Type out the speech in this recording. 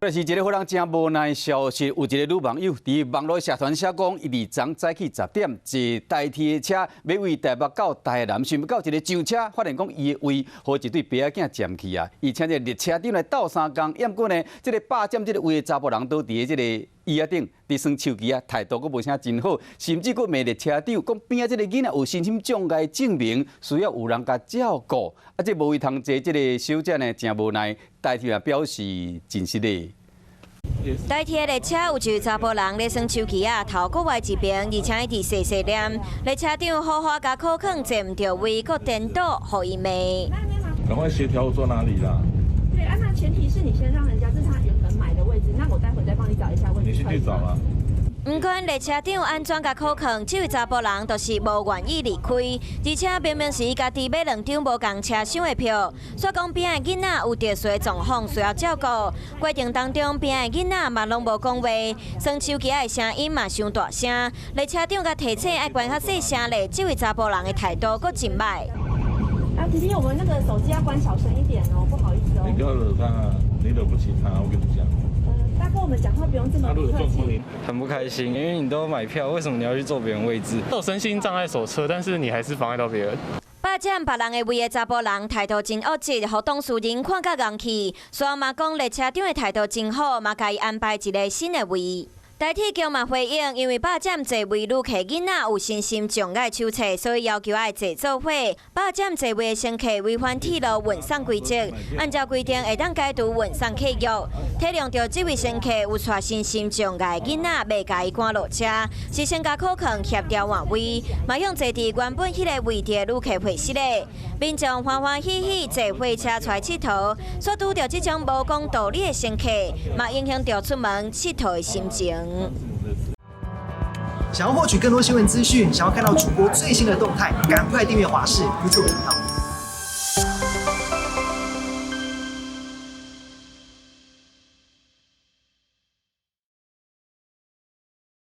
這是一个予人誠無奈的消息，有一个女網友佇網路社團寫講，伊佇昨早起10點坐台鐵的車，欲為台北到台南，想欲到一个上車，發現講伊的位予一對爸仔囝佔去啊！而且這個列車長來鬥相共，毋過呢，這个霸佔這个位的查埔人倒佇這个椅仔頂，佇耍手機啊，態度閣無啥真好，甚至閣罵列車長，講邊仔這个囡仔有身心障礙證明，需要有人共照顧。啊，這無位通坐這个小姐呢，誠無奈，台鐵也表示真失禮。台鐵列車有一位查埔人咧耍手機仔，頭閣歪一邊，而且一直細細念。列車長好好共考囥坐毋著位，閣顛倒，予伊罵。趕快協調我坐哪裡啦？對啊，那前提是你先讓人家，這是他原本買的位置，那我待會再幫你找一下位置。你先去找啦。毋管列車長按怎共考囥，這位查埔人就是無願意離開，而且明明是伊家己買兩張無仝車廂的票，煞講邊仔囡仔有特殊狀況需要照顧。過程當中邊仔囡仔嘛攏無講話，耍手機的聲音嘛傷大聲。列車長共提醒愛關較細聲咧，這位查埔人的態度閣真䆀。啊，弟弟，我們那個手機要關小聲一點哦，不好意思哦。你不要惹他，你惹不起他，我跟你講。大哥，我們講話不用這麼客氣。很不開心，因為你都買票，為什麼你要去坐別人位置？有身心障礙手冊，但是你還是妨礙到別人。霸佔別人的位的查埔人態度真惡質，予當事人看甲戇去。雖然嘛講列車長的態度真好，嘛共伊安排一个新的位。台鐵局嘛回應，因為霸佔座位旅客囡仔有身心障礙手冊，所以要求愛坐做伙。霸佔座位的乘客違反鐵路運送規則，按照規定會當解除運送契約。體諒著這位乘客有帶身心障礙囡仔，袂共伊趕落車，是先共考囥協調換位，嘛向坐佇原本彼个位置的旅客賠失禮。民眾歡歡喜喜坐火車出來𨑨迌，煞拄著這種無講道理的乘客，嘛影響著出門𨑨迌的心情。想要獲取更多新聞資訊，想要看到主播最新的動態，趕快訂閱華視 YouTube 頻道。